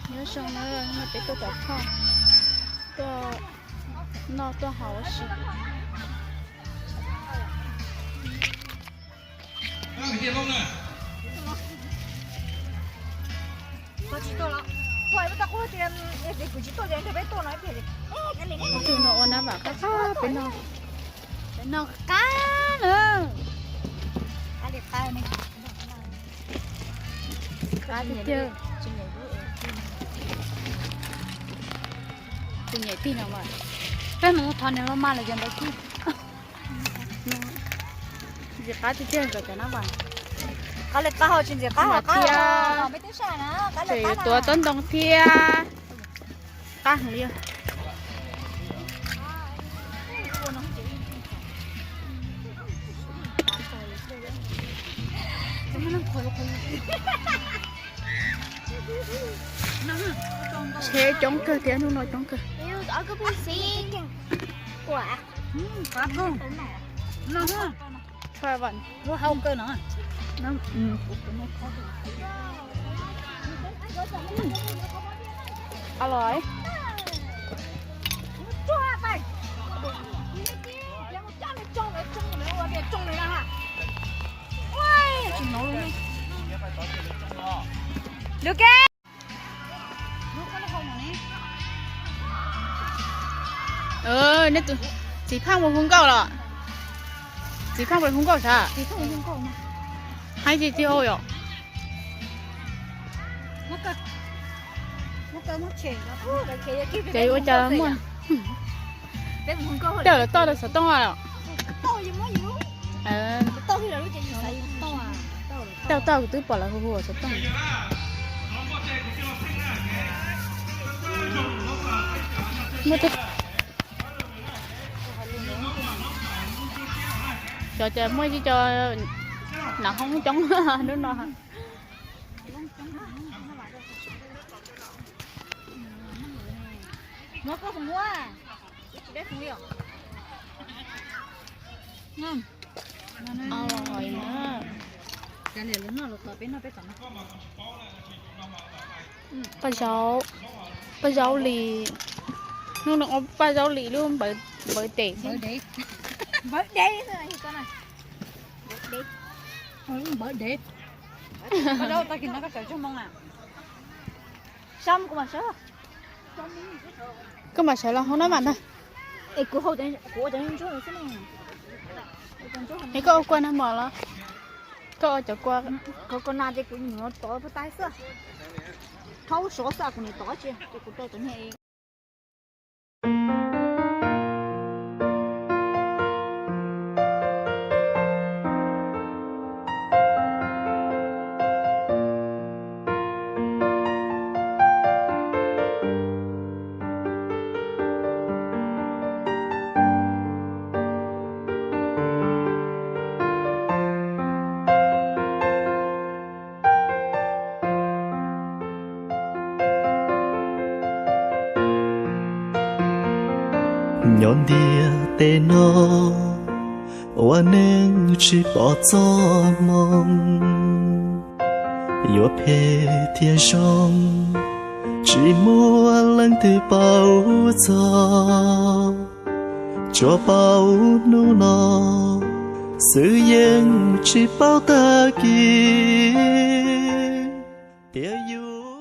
Nyob zoo na, peb tuaj tom phaj, tuaj noj tuaj haus ua si. Tus no ua nab vam qab qab peb noj, peb noj qab na. Qab tiag tiag. Tus nyem tig no mas, peb mus thov nws los mas los yog ntawd tig. Ntxim qab tiag tiag nkawd cov nab vam. Qab li qab hau tsis ntxim qab hau qab tiag. Tseem yuav tuav tob ntoo thiab. Qab heev li. Tsheb coob kawg thiab, hnub no coob kawg. Los. Lwm ke. Nej tus txiv Phaj mus hu nkauj los? Txiv Phaj mus hu nkauj sav? Haib tsis tsis hau yom? Ces ua cas muaj, tej lawv toj rau xov tooj los? Tau tau kuv twb pom lawv hu hu xov tooj. Muaj tej, cov ces muaj ib co nav hoob coob hnub no. Paj zaub, paj zaub lis, hnub no ua paj zaub lis lub npawv tes. Koj mam sawv los hauv na mas na. Es koj ua kua nag mom los? Koj ua cov kua, kua nas ces kuv nyuam tov puag ta xwb. Rhaub sov xwb kuv nyuam tov tsi ces kuv rau cov niag. Nyob ntiaj teb no ua neej tsis pom txoj hmoo, yuav phem thiab zoo tsis muaj leej twg paub txog. Tsuas paub hnub no xwb yeej tsis paub tag kis. Tias yus